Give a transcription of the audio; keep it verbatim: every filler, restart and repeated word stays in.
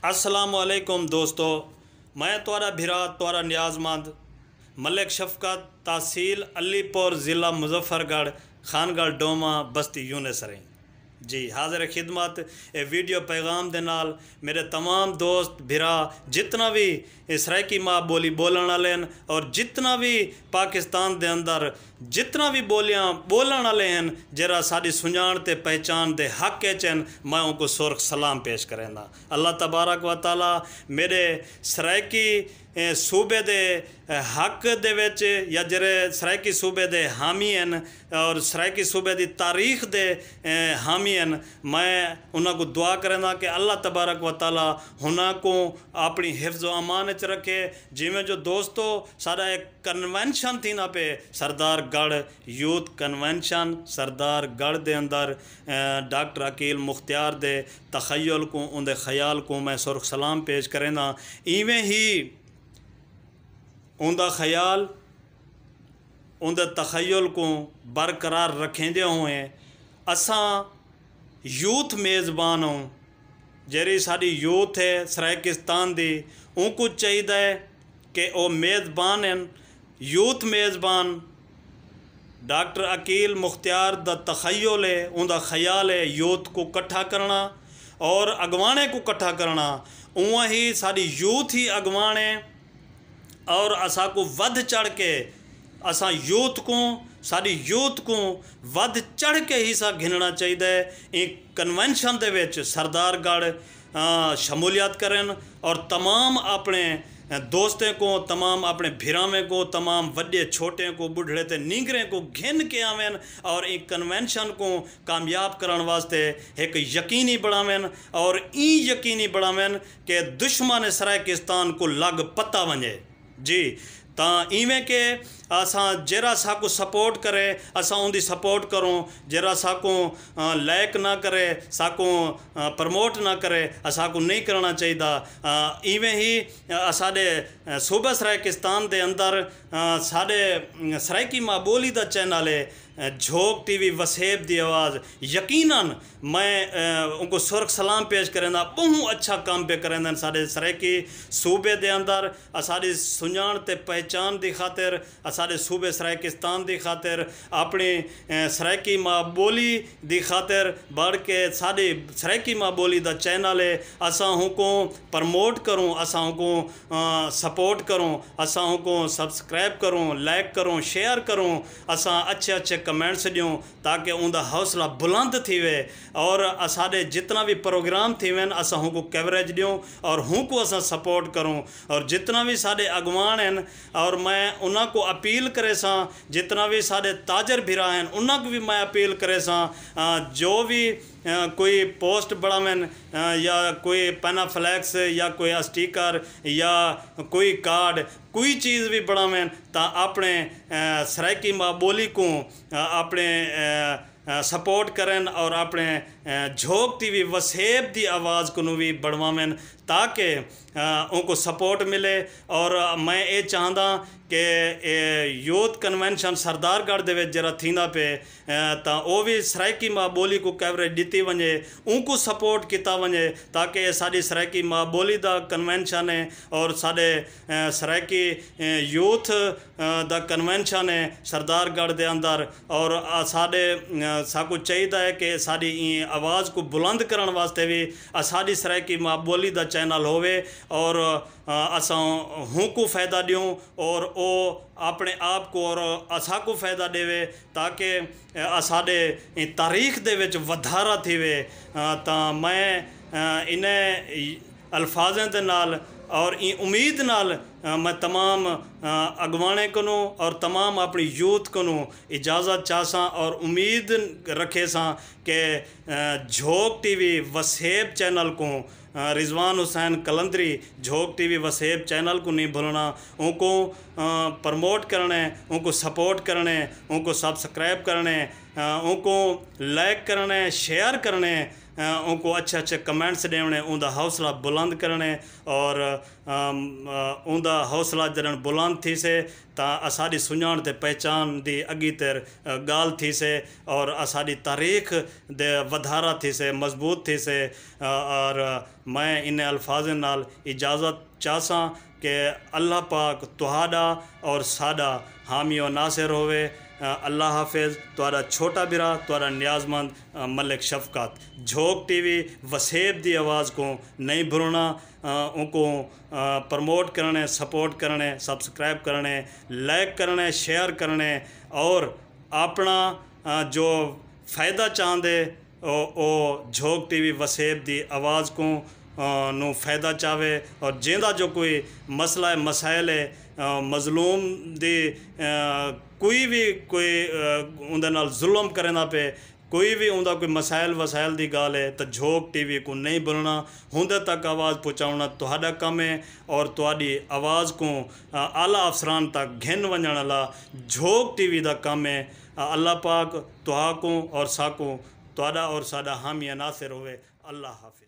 السلام علیکم دوستو، میں تہاݙا بھرا، تہاݙا نیاز مند ملک شفقت، تحصیل علی پور، ضلع مظفر گڑھ، خانگڑھ ڈوما، بستی یونس رحیم۔ جی، حاضر خدمت اے ویڈیو پیغام دے نال۔ میرے تمام دوست بھرا، جتنا وی اے سرائیکی ماء ٻولی ٻولݨ والے ہن اور جتنا وی پاکستان دے اندر جتنا وی ٻولیاں ٻولݨ والے ہن، جیڑھا ساݙی سنڄاݨ تے پہچان دے حق اچ ہن، میں اونکوں سرخ سلام پیش کرینداں۔ اللہ تبارک و تعالیٰ میݙے سرائیکی، اے، صوبے دے، اے، حق دے وچ، یا جیڑھے سرائیکی صوبے دے حامی ہن اور سرائیکی صوبے دی تاریخ دے، اے، حامی ہن، میں انہاں کوں دعا کرینداں کہ اللہ تبارک و تعالیٰ انہاں کوں اپݨی حفظ و امان اچ رکھے۔ جیویں جو دوستو، ساݙا ہک کنونشن تھیندا پئے، سردار گڑھ یوتھ کنونشن سردار گڑھ دے اندر، اے، ڈاکٹر عقیل مختیار دے تخیل کوں، اوندے خیال کوں میں سرخ سلام پیش کرینداں۔ ایویں ہی اوندا خیال، اوندے تخیل کوں برقرار رکھیندے ہوئیں اساں یوتھ میزبان ہوں، جیڑھی ساݙی یوتھ ہے سرائیکستان دی، اونکوں چاہیدا ہے کہ او میزبان ہن، یوتھ میزبان۔ ڈاکٹر عقیل مختیار دا تخیل ہے، اوندا خیال ہے یوتھ کوں کٹھا کرݨا اور اڳواݨیں کوں کٹھا کرݨا۔ اونہاں ہی ساݙی یوتھ ہی اڳواݨ ہے اور اساکوں ودھ چڑھ کے، اساں یوتھ کوں، ساݙی یوتھ کوں ودھ چڑھ کے حصہ گھنݨا چاہیدا ہے۔ ایں کنونشن دے وچ سردار گڑھ، آ، شمولیت کرن اور تمام اپݨے دوستیں کوں، تمام اپݨے بھراویں کوں، تمام وݙے چھوٹیں کوں، ٻڈھڑے تے نینگریں کوں گھن کے آون اور ایں کنونشن کوں کامیاب کرݨ واسطے ہک یقینی بݨاون اور ایں یقینی بݨاون کہ دشمن سرائیکستان کوں لڳ پتہ ونڄے۔ جی، تاں ایویں کہ اساں جیڑھا ساکوں سپورٹ کرے، اساں اوندی سپورٹ کروں، جیڑھا ساکوں، آ، لائک نہ کرے، ساکوں، آ، پروموٹ نہ کرے، اساکوں نہیں کرݨا چاہیدا۔ آ، ایویں ہی، آ، اساݙے، آ، صوبہ سرائیکستان دے اندر، آ، ساݙے، آ، سرائیکی ماء ٻولی دا چینل ہے، آ، جھوک ٹی وی وسیب دی آواز۔ یقیناً میں، آ، اونکوں سرخ سلام پیش کرینداں، ٻہوں اچھا کم پئے کریندن ساݙے سرائیکی صوبے دے اندر۔ اساݙی سنڄاݨ تے پہچان دی خاطر، اساݙے صوبے سرائیکستان دی خاطر، اپݨی، اے، سرائیکی ماء ٻولی دی خاطر بݨ کے ساݙی سرائیکی ماء ٻولی دا چینل ہے، اساں اونکوں پروموٹ کروں، اساں اونکوں، آ، سپورٹ کروں، اساں اونکوں سبسکرائب کروں، لائک کروں، شیئر کروں، اساں اچھے اچھے کمنٹس ݙیوں تاکہ اوندا حوصلہ بلند تھیوے اور اساݙے جتنا وی پروگرام تھیون اساں اونکوں کوریج ݙیوں اور اونکوں اساں سپورٹ کروں۔ اور جتنا وی ساݙے اڳواݨ ہن، اور میں انہاں کوں اپیل کریساں، جتنا وی ساݙے تاجر بھرا ہن، انہاں کوں وی میں اپیل کریساں، آ، جو وی، آ، کوئی پوسٹ بݨاون، آ، یا کوئی پینافلیکس یا کوئی اسٹیکر یا کوئی کارڈ، کوئی چیز وی بݨاون، تاں اپݨے، آ، سرائیکی ماء ٻولی کوں، آ، اپݨے، آ، آ، سپورٹ کرن اور اپݨے، آ، جھوک ٹی وی وسیب دی آواز کنوں وی بݨواون تاکہ، آ، اونکوں سپورٹ ملے۔ اور میں اے چاہنداں کہ اے یوتھ کنونشن سردار گڑھ دے وچ جیڑھا تھیندا پئے، آ، تاں او وی سرائیکی ماء ٻولی کوں کوریج ݙتی ونڄے، اونکوں سپورٹ کیتا ونڄے تاکہ اے ساݙی سرائیکی ماء ٻولی دا کنونشن ہے اور ساݙے، آ، سرائیکی، آ، یوتھ آ، دا کنونشن ہے سردار گڑھ دے اندر، اور اساݙے، آ، ساکوں چاہیدا ہے کہ ساݙی ایں آواز کوں بلند کرݨ واسطے وی اساݙی سرائیکی ماء ٻولی دا چینل ہووے اور، آ، اساں اونکوں فائدہ ݙیوں اور او اپݨے آپ کوں اور اساکوں فائدہ ݙیوے تاکہ، آ، اساݙے ایں تاریخ دے وچ ودھارا تھیوے۔ آ، تاں میں، آ، انہیں الفاظیں دے نال اور ایں امید نال، آ، میں تمام، آ، اڳواݨیں کنوں اور تمام اپݨی یوتھ کنوں اجازت چاہساں اور امید رکھیساں کہ، آ، جھوک ٹی وی وسیب چینل کوں، آ، رضوان حسین قلندری جھوک ٹی وی وسیب چینل کوں نہیں بھلݨا، اونکوں، آ، پروموٹ کرݨے، اونکوں سپورٹ کرݨے، اونکوں سبسکرائب کرݨے، آ، اونکوں لائک کرݨے، شیئر کرݨے، اونکوں اچھے اچھے کمنٹس ݙیوݨے، اوندا حوصلہ بلند کرݨے، اور اوندا حوصلہ جݙݨ بلند تھیسے تاں اساݙی سنڄاݨ تے پہچاݨ دی اڳی تر ڳالھ تھیسے، اور اساݙی تاریخ دے ودھارا تھیسے، مضبوط تھیسے۔ اور میں انہیں الفاظاں نال اجازت چاہساں کہ اللہ پاک تہاݙا اور ساݙا حامی و ناصر ہووے۔ اللہ حافظ۔ تہاݙا چھوٹا بھرا، تہاݙا نیاز مند ملک شفقت۔ جھوک ٹی وی وسیب دی آواز کوں نئیں بھلݨا۔ اونکوں پروموٹ کرݨے، سپورٹ کرݨے، سبسکرائب کرݨے، لائک کرݨے، شیئر کرݨے، اور اپݨا جو فائدہ چاہندے او او جھوک ٹی وی وسیب دی آواز کوں نوں فائدہ چاہوے، اور جیندا جو کوئی مسئلہ ہے، مسائل ہے، مظلوم دی کوئی وی کوئی اوندے نال ظلم کریندا پئے، کوئی وی اوندا کوئی مسائل وسائل دی ڳالھ ہے تاں جھوک ٹی وی کوں نئیں بھلݨا۔ ہوندے تک آواز پہنچاوݨا تہاݙا کم ہے، اور تہاݙی آواز کوں اعلیٰ افسران تک گھن ونڄݨ والا جھوک ٹی وی دا کم ہے۔ اللہ پاک تہاکوں اور ساکوں تہاݙا اور ساݙا حامی ناصر ہووے۔ اللہ حافظ۔